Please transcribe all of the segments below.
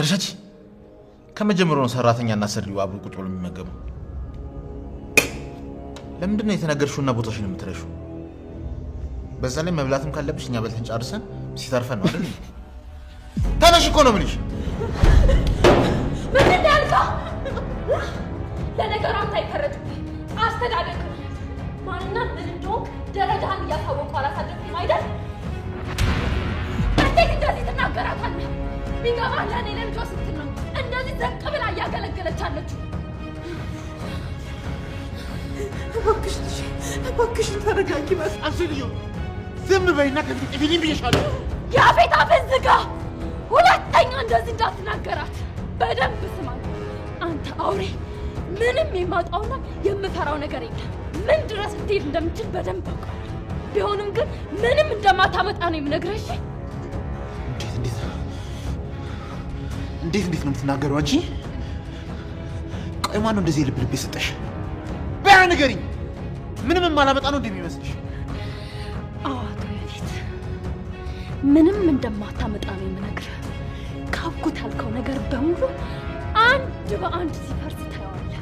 ተረሻች ከመጀመሪያው ነው ሰራተኛና አሰሪው አብሮ ቁጭ ብሎ የሚመገበው። ለምንድን ነው የተናገርሽውና ቦታሽን የምትረሺው? በዛ ላይ መብላትም ካለብሽ እኛ በልተን ጨርሰን ሲተርፈን ነው አይደል? ተነሽ እኮ ነው የምልሽ። ምንድን ነው ያልከው? ለነገሩ አንተ አይፈረድብህ። አስተዳደግ ማንና ምን እንደሆንክ ደረጃህን እያሳወቁ አላሳደግኩም አይደል? እንዴት እንደዚህ ትናገራታለህ? ቢገባህ ለእኔ ለልጇ ስትል ነው እንደዚህ ዘቅ ብላ እያገለገለች አለችው። እባክሽ ልጄ፣ እባክሽን ተረጋጊ። አንቺ ልዩ ዝም በይና ከፊት ጥፊልኝ ብዬሻለሁ። ያፌት አፍህን ዝጋ! ሁለተኛ እንደዚህ እንዳትናገራት። በደንብ ስማኝ አንተ አውሬ። ምንም የማጣውና የምፈራው ነገር የለም። ምን ድረስ ልትሄድ እንደምችል በደንብ አውቃለሁ። ቢሆንም ግን ምንም እንደማታመጣ ነው የምነግርህ። እሺ? እንዴት እንዴት እንዴት እንዴት ነው የምትናገረው አንቺ? ቆይ ማነው እንደዚህ የልብ ልብ የሰጠሽ? በያ ንገሪኝ። ምንም የማላመጣ ነው እንደሚመስልሽ? አዎ አቶ ያፌት፣ ምንም እንደማታመጣ ነው የምነግርህ። ካብኩት ያልከው ነገር በሙሉ አንድ በአንድ ሲፈርስ ታየዋለህ።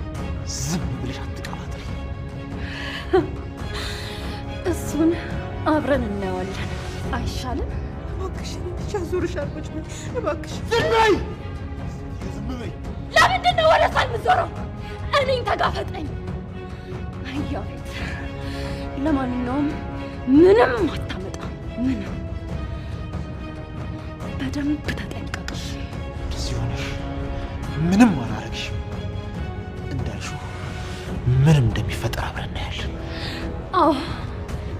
ዝም ብለሽ አትቀባጥሪ። እሱን አብረን እናየዋለን። አይሻልም? እባክሽን ልጄ፣ አዞርሻለሁ። ቁጭ በይ እባክሽ። ዝም በይ! ዝም በይ! ለምንድን ነው ወደ እሷ የምትዞረው? እኔን ተጋፈጠኝ። አይ ያፌት፣ ለማንኛውም ምንም አታመጣም። ምንም። በደንብ ተጠንቀቅ። እንደዚህ ሆነሽ ምንም አላረግሽም። እንዳልሽው ምንም እንደሚፈጠር አብረን እናያለን። አዎ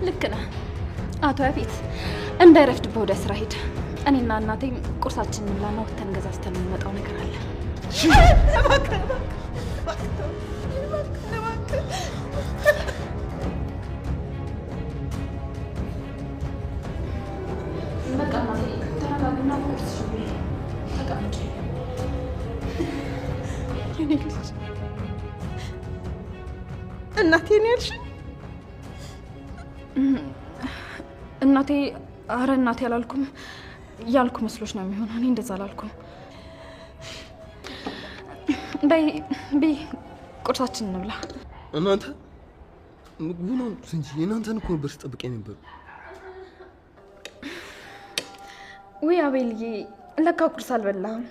ልክ ነህ አቶ ያፌት። እንዳይረፍድብህ ወደ ስራ ሂድ። እኔና እናቴም ቁርሳችንን እንብላና ወጥተን ገዛዝተን የምንመጣው ነገር አለ። እባክህ እባክህ እባክህ እባክህ። በቃ እናቴ ተረጋግና ቁርስ ተቀመጪ። የኔ ልጅ፣ እናቴን ያልሽኝ? እናቴ? አረ እናቴ አላልኩም። ያልኩ መስሎች ነው የሚሆነው። እኔ እንደዛ አላልኩም። በይ በይ፣ ቁርሳችንን እንብላ። እናንተ ምግቡን አምጡት እንጂ፣ የእናንተን እኮ ነበር ስጠብቅ የነበረው። ውይ አቤልዬ፣ ለካ ቁርስ አልበላህም።